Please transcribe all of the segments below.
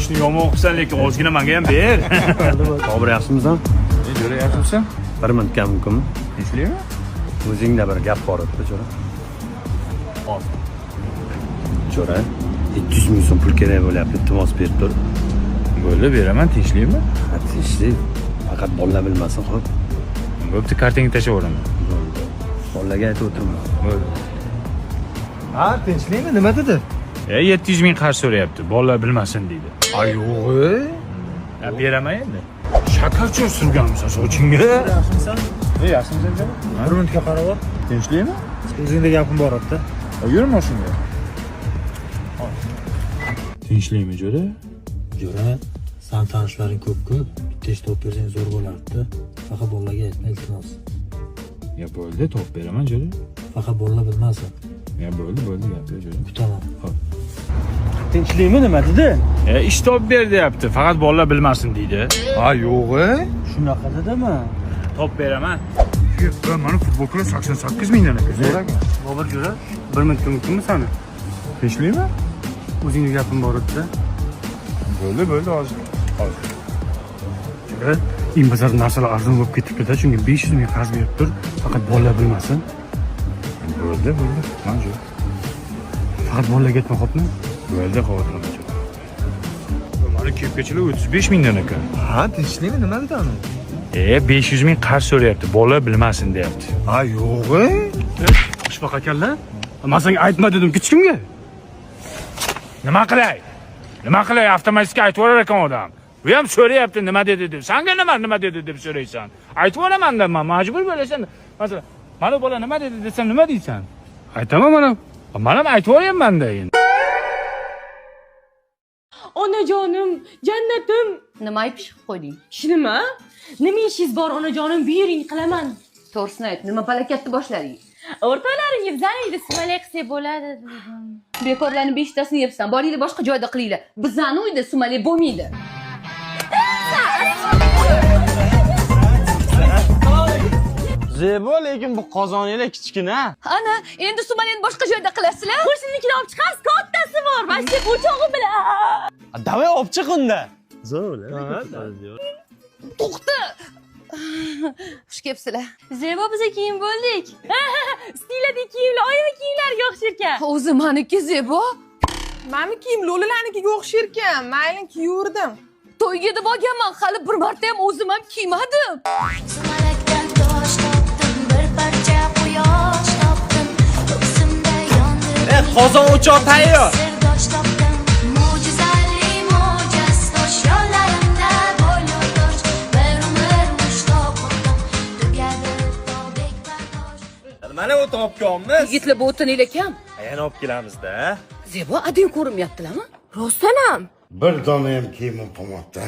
Oshni yomon qilsan, lekin ozgina menga ham ber. Bobur, yaxshimisan? Jo'ra, yaxshimisan? Bir minutga mumkinmi? Tinchlikmi? O'zingda bir gap bor edi, jo'ra. Hop. Jo'ra, 700 ming so'm pul kerak bo'lyapti, iltimos berib tur. Bo'ldi, beraman, tinchlikmi? Ha, tinchlik. Faqat bolalar bilmasin, xo'p? Bo'pti, kartangga tashlab yuboraman. Bo'ldi. Bolalarga aytib o'tirma. Bo'ldi. Ha, tinchlikmi? Nima dedi? 700 ming qarz so'rayapti. Bolalar bilmasin deydi. Ay, yo'q. Ya beraman endi. Shakarcha surganmisan sochingga? Yaxshimisan? Yaxshimisan jo'ra? Bir minutga qarab ol. Tinchlikmi? O'zingda gapim bor edi. Yur mashinga. Tinchlikmi jo'ra? Jo'ra, san tanishlaring ko'p-ku, bitta ish topib bersang zo'r bo'lardi. Faqat bolalarga aytma, iltimos. Ya bo'ldi, topib beraman jo'ra. Faqat bolalar bilmasin. Ya bo'ldi, bo'ldi, gap yo'q jo'ra. Kutaman. Tinchlikmi, nima dedi? Ish topib ber deyapti. Faqat bolalar bilmasin deydi. Ha, yo'q. Shunaqa dedimi? Topib beraman. Mana futbolkalar 88 mingdan ekan. Zo'r ekan. Bobur jo'ra, bir minutga mumkinmi sani? Tinchlikmi? O'zingda gapim bor edi. Bo'ldi, bo'ldi hozir. Hozir. Jo'ra, bozorda narsalar arzon bo'lib ketibdi-da, shunga 500 ming qarz berib tur, faqat bolalar bilmasin. Bo'ldi, bo'ldi. Mana shu. Faqat bolalarga aytma, xo'pmi? Bo'ldi, xavotir olma. Mana kepkachilar 35 mingdan ekan. Ha, tinchlikmi? Nima dedi anu? 500 ming qarz so'rayapti. Bolalar bilmasin deyapti. Ha, yo'q. Toshbaqa ekanlar. Men senga aytma dedim, hech kimga. Nima qilay? Nima qilay? Avtomatik aytib yuborar ekan odam. Bu ham so'rayapti, nima dedi deb. Sanga nima dedi deb so'raysan. Aytib yuboraman-da, men majbur bo'lasan. Masalan, mana bola nima dedi desam, nima deysan? Aytaman mana. Men ham aytib yuboryapman-da endi. Onajonim, jannatim. Nima ayb ish qilib qo'yding? Nima? Nima ishingiz bor, onajonim, buyuring, qilaman. To'g'risini ayt, nima palakatni boshlading? O'rtoqlaringiz bizani uyda sumalak qilsak bo'ladi dedim. Bekorlarni 5 tasini yebsan, boringlar boshqa joyda qilinglar. Bizani uyda sumalak bo'lmaydi. Zebo, lekin bu qozoninglar kichkina. Ana, endi sumalakni boshqa joyda qilasizlar? Qo'shninikini olib chiqamiz, kattasi bor, mana shu o'chog'i bilan. Davay olib chiq unda. To'xta. Xush kelibsizlar. Zebo, biza kiyim bo'ldik. Ustinglardagi kiyimlar oyim kiyimlariga o'xshar ekan. O'zi maniki Zebo. Mani kiyim Lolalarnikiga o'xshar ekan. Mayli, kiyurdim. To'yga deb olganman, hali bir marta ham o'zim ham kiymadim. Sumalakdan tosh topdim, bir parcha quyosh topdim, ko'ksimda yondi. Qozon o'choq tayyor. Sirdosh topdim, mo'jizali mo'jaz tosh, yo'llarimda bo'lur yosh, bir umr mushtoq o'tdim, tugadi tog'dek bardosh. Mana o't olib kelamiz. Yigitlar, bu o'tininglar kam. Yana olib kelamiz-da. Zebo, ading ko'rinmayaptilarmi? Rostdan ham. Bir dona ham kiyimim qolmabdi.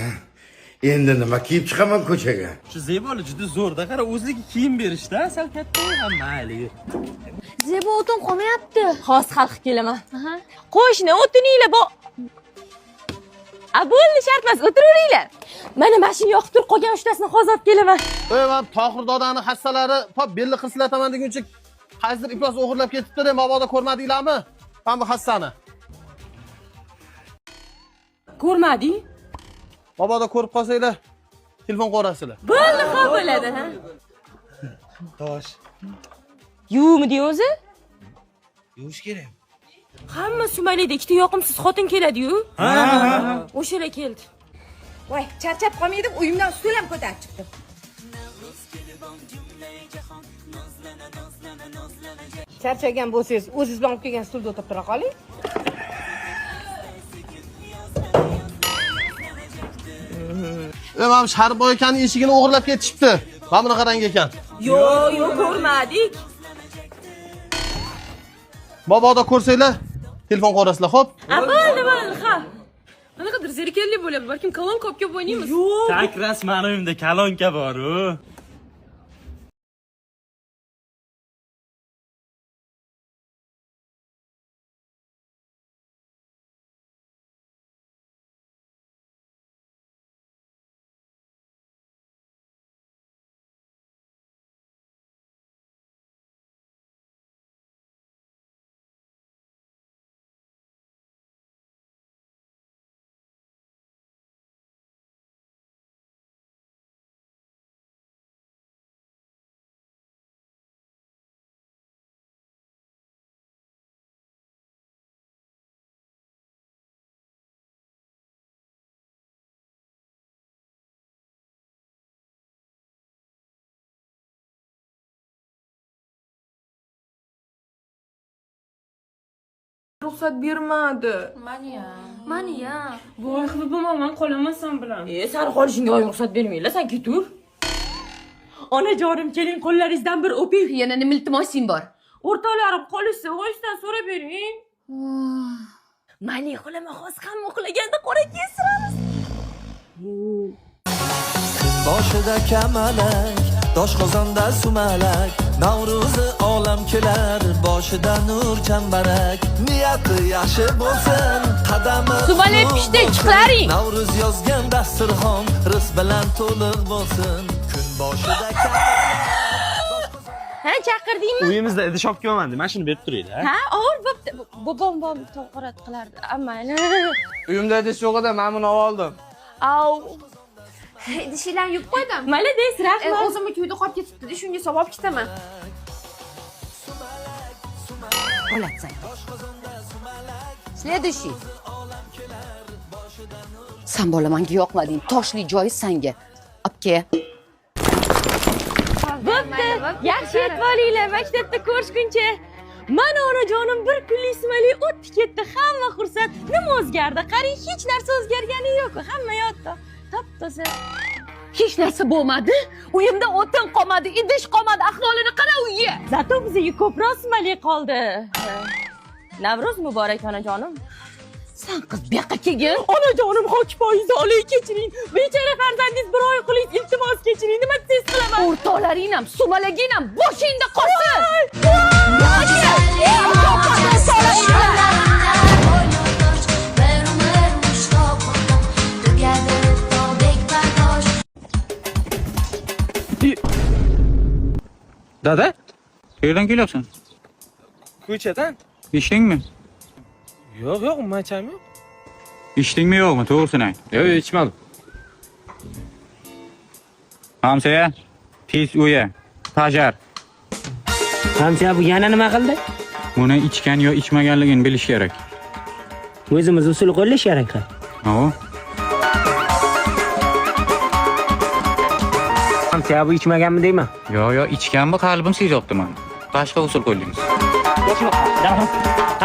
Endi nima kiyib chiqaman ko'chaga? Shu Zeboli juda zo'rda, qara, o'zligi kiyim berishda, sal katta ham mayli. Zebo, o'tin qolmayapti. Hozir hal qilib kelaman. Qo'shni, o'tininglar bo. A bo'ldi, shart emas, o'tiraveringlar. Mana mashina yoqib turib qolgan uchtasini hozir olib kelaman. Ey, man Tohir dodani hassalari top belli qirsilataman deguncha qaysidir iflos o'g'irlab ketibdi-da, mabodo ko'rmadinglarmi? Mana bu hassani. Ko'rmading? Mabodo ko'rib qolsanglar, telefon qo'rasizlar. Bo'ldi, xo'p bo'ladi, ha? Tosh. Yuvmidi o'zi? Yuvish kerak. Hamma sumalakda ikkita yoqimsiz xotin keladi-yu. Ha, ha, ha. O'shalar keldi. Voy, charchab qolmay deb uyimdan stul ham ko'tarib chiqdim. Charchagan bo'lsangiz, o'zingiz bilan olib kelgan stulda o'tirib tura qoling. Ey, mana bu Sharboy akaning eshigini o'g'irlab ketishibdi. Mana buni qarang ekan. Yo'q, yo'q, ko'rmadik. Mabodo ko'rsanglar, telefon qo'rasizlar, xo'p? A bo'ldi, bo'ldi, ha. Qanaqadir zerikarli bo'lyapti. Balkim kolonka olib kelib o'ynaymiz. Yo'q. Tak ras mani uyimda kolonka bor-u. ruxsat bermadi. Mani-ya. Voy, xafa bo'lma, man qolaman sen bilan. E, sani qolishingga oyim ruxsat bermaylar, sen ketur. Onajonim, keling, qo'llaringizdan bir o'ping. Yana nima iltimosing bor? O'rtoqlarim qolishsa, oyisidan so'rab bering. Mayli, xolama, hozir hamma uxlaganda qora kestiramiz. Boshida kamalak, doshqozonda sumalak, Navro'zi olam kelar, boshida nur chambarak. Niyati yaxshi bo'lsin, qadami Sumalak pishdi, chiqlaring. Navro'z yozgan dasturxon rizq bilan to'liq bo'lsin. Kun boshida Ha, chaqirdingmi? Uyimizda idish olib kelman, mana shuni berib turinglar. Ha, og'ir bo'pti. Bobom bom to'g'rat qilardi. Mayli. Uyimda idish yo'q edi, men buni oldim. Au. Idishinglarni yuvib qo'ydim. Молодец, rahmat. O'zimniki uyda qolib ketibdi, shunga solib olib ketaman. Bo'ladsan. Следующий. San bola menga yoqmading. Toshli joyi sanga. Olib kel. Bo'pti. Yaxshi yetib olinglar, maktabda ko'rishguncha. Mana onajonim, bir kunlik sumalak o'tdi ketdi, hamma xursand. Nima o'zgardi? Qarang, hech narsa o'zgargani yo'q. Hamma yotdi. Top-toza. Hech narsa bo'lmadi. Uyimda o'tin qolmadi, idish qolmadi. Ahvolini qara uyga. Зато bizga ko'proq sumalak qoldi. Navro'z muborak, onajonim. San qiz bu yoqqa kelgin. Onajonim, xok poyingizni olay, kechiring. Bechora farzandingiz bir oy qiling, iltimos kechiring. Nima desangiz qilaman. O'rtoqlaring ham, sumalaging ham boshingda qolsin. Mo'jizali mo'jiz toshyo'llarimda bo'yni tosh, bir umr mushtoq o'tam, tugadi tog'dek bardosh. Dada, qayerdan kelyapsan? Ko'chadan? Ichdingmi? Yo'q, yo'q, macham yo'q. Ichdingmi yo'qmi? To'g'risini ayt. Yo'q, ichmadim. Hamsoya, tez uya. Pajar. Hamsoya bu yana nima qildi? Buni ichgan yo ichmaganligini bilish kerak. O'zimiz usul qo'llash kerak. Avo. Hamsoya bu ichmaganmi deyman. Yo'q, yo'q, ichgan bu qalbim sezyapti mani. Boshqa usul qo'llaymiz.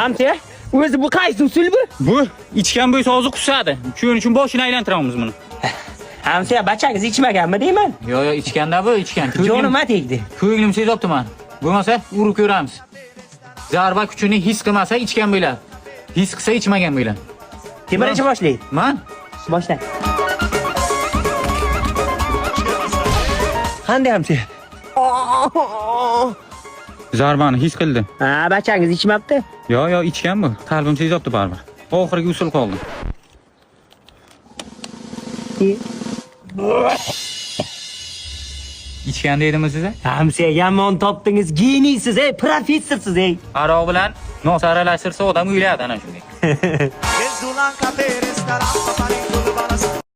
Hamsoya, o'zi bu qaysi usul bu? Bu ichgan bo'lsa og'zi qusadi. Shuning uchun boshini aylantiramiz buni. Hamsoya bachangiz ichmaganmi deyman. Yo'q, yo'q, ichganda bu ichgan. Jonima tegdi. Ko'nglim sezyapti mani. Bo'lmasa urib ko'ramiz. Zarba kuchini his qilmasa ichgan bo'ladi. His qilsa ichmagan bo'ladi. Kim birinchi boshlaydi? Man? Boshla. Qanday hamsoya? Zarbani his qildi. Ha, bachangiz ichmabdi. Yo'q, yo'q, ichgan bu. Qalbim sezyapti baribir. Oxirgi usul qoldi. Ichgan dedimmi siza? Hamsoya yomon topdingiz, geniysiz, ey, professorsiz, ey. Aroq bilan nos aralashtirsa odam o'ladi ana shunday.